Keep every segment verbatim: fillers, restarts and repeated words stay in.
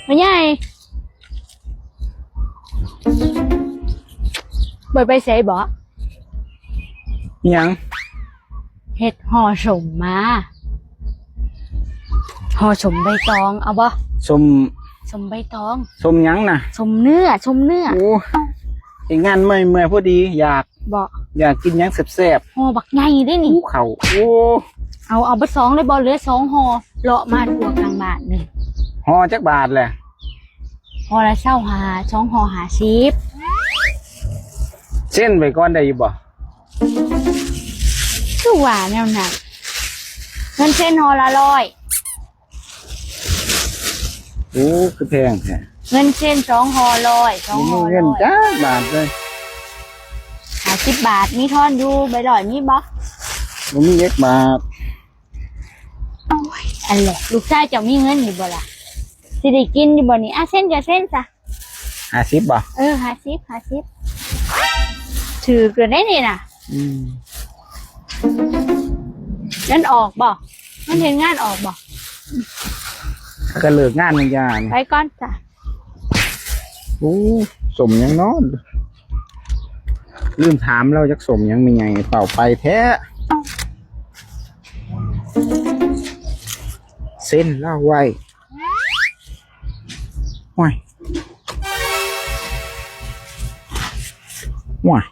พ่อใหญ่ บ่ไปไสบ่ หยัง เฮ็ดห่อส้มมา ห่อส้มใบตอง เอาบ่ ส้ม ส้มใบตอง ส้มหยังน่ะ ส้มเนื้อ ส้มเนื้อ โอ้ เฮ็ดงานเมื่อยๆ พอดี อยาก บ่ อยากกินหยังแซ่บๆ ห่อบักใหญ่เด้นี่ ภูเขา โอ้ เอา เอาเบิดสองเลยบ่ เหลือสองห่อ เลาะมาทั่วข้างบ้านนี่ ห่อจักบาทแหละ ห่อละซาวห้า สองห่อห้าสิบ เซ็นไว้ก่อนได้อยู่บ่ คือว่าแนวนั้น เงินเซ็นห่อละร้อย โอ้ คือแพงแท้ เงินเซ็นสองห่อร้อย สองห่อร้อย บ่มีเงินจักบาทเลย ห้าสิบบาท มีทอนอยู่ ใบร้อยมีบ่ บ่มีจักบาท โอ้ย อันแหละ ลูกชายเจ้ามีเงินอยู่บ่ล่ะ สิได้กินอยู่บ่นี่ อ่ะ เซ็นก็เซ็นซะ ห้าสิบบ่ เออ ห้าสิบ ห้าสิบ ถืกอยู่ได้นี่น่ะ อืม เงินออกบ่ มันเฮ็ดงานออกบ่ ก็เลิกงานมันยาน ไปก่อนจ้ะ โอ้ ส้มหยังน้อ ลืมถามลาวจักส้มหยัง แม่ใหญ่เฝ้าไปแท้ เซ็นลาวไว้ ว้าย ว้าย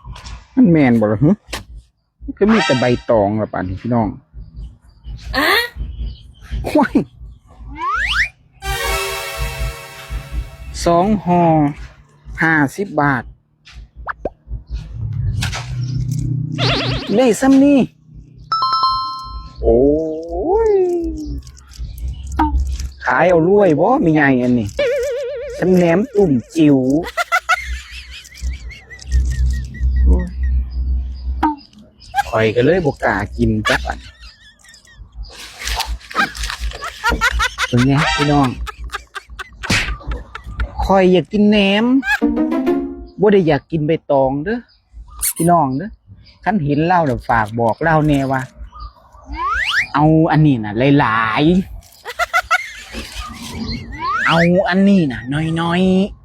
มันแม่นบ่ล่ะหึ มันคือมีแต่ใบตองล่ะปานนี้พี่น้อง อะ ว้าย สองห่อ ห้าสิบบาท ได้ส่ำนี้ โอ้ย ขายเอารวยบ่ แม่ใหญ่อันนี้ ส่ำแหนมตุ้มจิ๋ว โอ้ย ข้อยก็เลยบ่กล้ากินจักอัน เป็นไงพี่น้อง ข้อยอยากกินแหนม บ่ได้อยากกินใบตองเด้อ พี่น้องเด้อ คันเห็นลาวแล้วฝากบอกลาวแหน่ว่า เอาอันนี้น่ะหลายๆ เอาอันนี้น่ะน้อยๆ